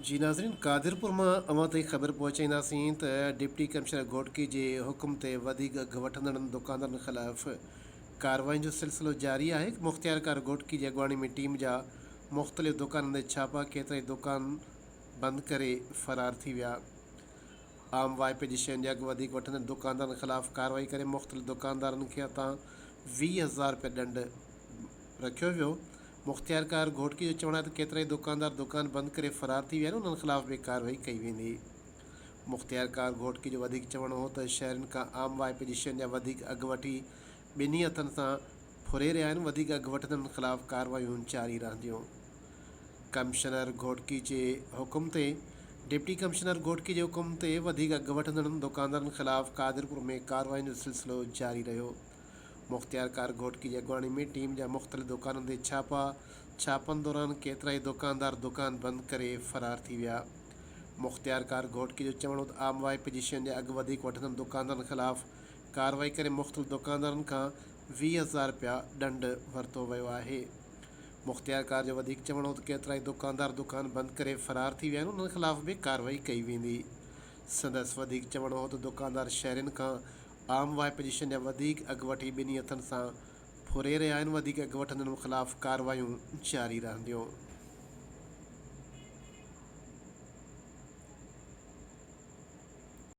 جي ناظرين قادرپور مان اوهان تائين خبر پهچائينداسين ته ڊپٽي ڪمشنر گهوٽڪي جي حڪم تي وڌيڪ اگهه وٺندڙن دڪاندارن خلاف ڪارروائين جو سلسلو جاري آهي مختيارڪار گهوٽڪي جي اڳواڻي ۾ ٽيم جا مختلف دڪانن تي ڇاپا ڪيترائي دڪان بند ڪري فرار ٿي ويا عام واهپي جي شين جا اگهه وڌيڪ وٺندڙ دڪاندارن خلاف ڪارروائي ڪري مختلف دڪاندارن کي هٿان 20 هزار رپيا ڏنڊ رکيو ويو. مختيارڪار گهوٽڪي جو چوڻ آهي ته ڪيترائي دڪاندار دڪان بند ڪري فرار ٿي ويا آهن انهن خلاف به ڪارروائي ڪئي ويندي. مختيارڪار گهوٽڪي جو وڌيڪ چوڻ هو ته شهرين کان عام واهپي جي شين جا وڌيڪ اگهه وٺي ٻنهي هٿن سان ڦري رهيا آهن وڌيڪ اگهه وٺندڙن خلاف ڪارروايون جاري رهنديون. ڪمشنر گهوٽڪي جي حڪم تي ڊپٽي ڪمشنر گهوٽڪي جي حڪم تي وڌيڪ اگهه وٺندڙن دڪاندارن خلاف قادرپور ۾ ڪاررواين جو سلسلو جاري رهيو. مختيارڪار گهوٽڪي جي اڳواڻي ۾ ٽيم جا مختلف دڪانن تي ڇاپا، ڇاپن دوران ڪيترائي دڪاندار دڪان بند ڪري فرار ٿي ويا. مختيارڪار گهوٽڪي جو چوڻ هو ته عام واهپي جي شين جا اگهه وڌيڪ وٺندڙ دڪاندارن خلاف ڪارروائي ڪري مختلف دڪاندارن کان 20 هزار رپيا ڏنڊ ورتو ويو آهي. مختيارڪار جو وڌيڪ چوڻ هو ته ڪيترائي دڪاندار دڪان بند ڪري فرار ٿي ويا آهن انهن خلاف به ڪارروائي ڪئي ويندي. سندس وڌيڪ چوڻ هو ته دڪاندار شهرين کان عام واهپي جي شين جا وڌيڪ اگهه وٺي ٻنهي هٿن سان ڦري رهيا آهن، وڌيڪ اگهه وٺندڙن خلاف ڪارروايون جاري رهنديون.